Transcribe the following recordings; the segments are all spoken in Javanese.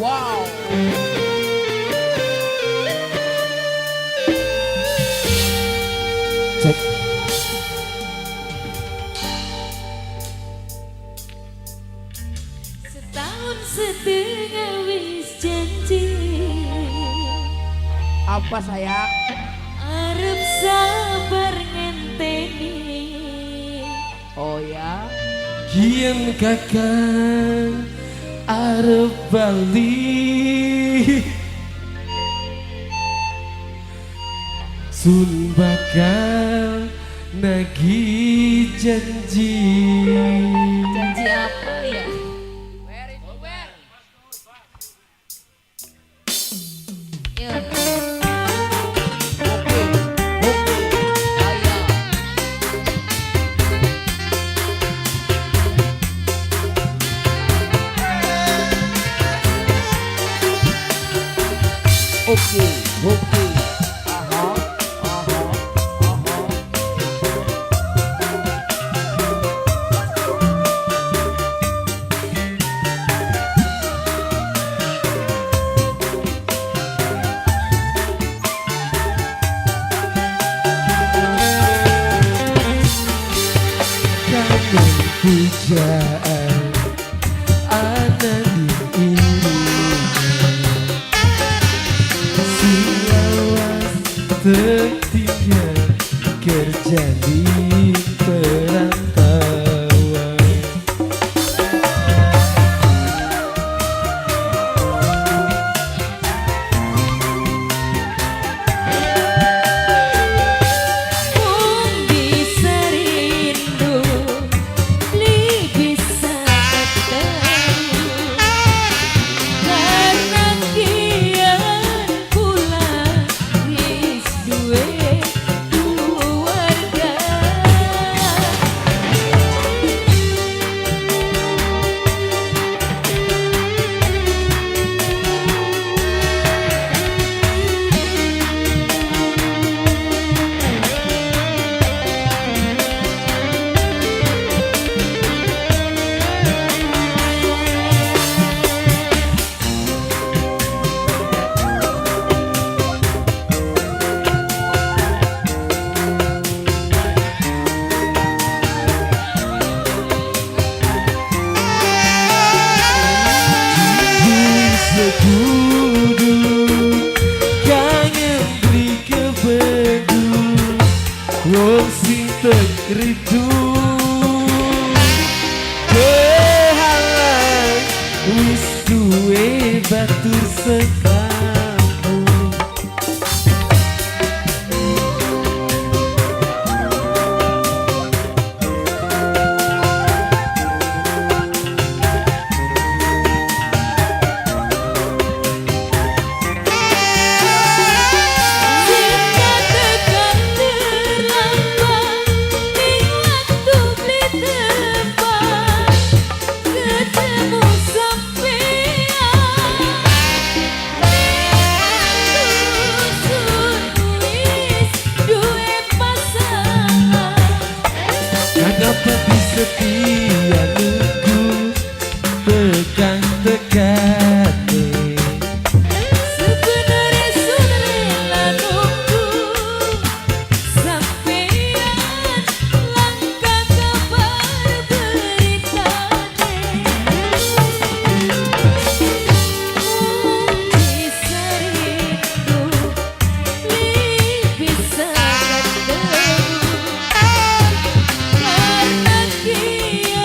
Wow. Cek. Setahun setengah wis janji. Apa sayang? Arep sabar ngenteni. Oh ya. Kian kakang arep bali, sun bakal nagih janji. Janji apa ya? Yo. Oke. Oke. Ayo. Oke, oke. Aha, aha, aha. Kangen pujaan ana di sing lawas tertinggal kerja di perantauan. Mung bisa rindu, beli bisa ketemu. Karena kian kula wis duwe keluarga. Sekudu kangen beli kebedu wong sing tek ridu kehalang wis duwe batur sekampung. Cinta tekan terlambat, ning waktu beli tepat, ketemu sampean. Ning sun wis duwe pasangan. Kenapa bisa setia nunggu tekan tekane? Sebenarnya sudah rela nunggu sampean langka kabar beritane. Mung bisa rindu, beli bisa ketemu. Karena kian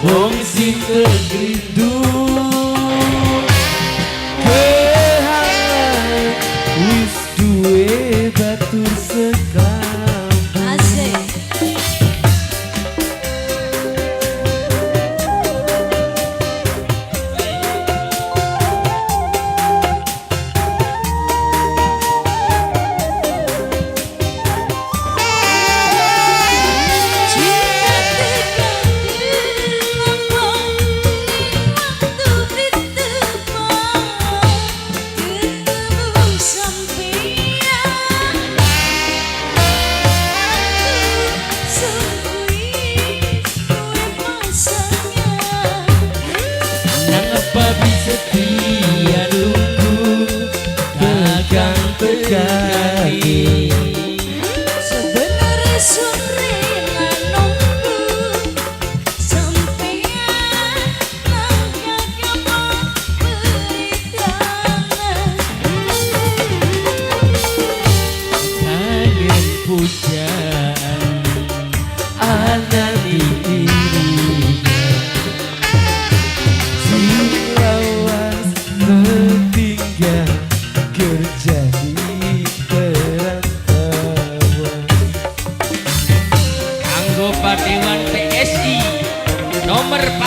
Wong sing rindu kehalang wis duwe batur seklambu. Asik. Cinta tekan dilapang waktu bertemu ketemu sampean aku sungguh duwe pasangan. Nang apa bisa dia nunggu tekan tekani? Sebenarnya sun rela nunggu sampean langkah kabar beritana. Kangen pujaan anak dirinya sing lawas tertinggal kerja di perantauan. Kanggo Padewan PSI nomor 14.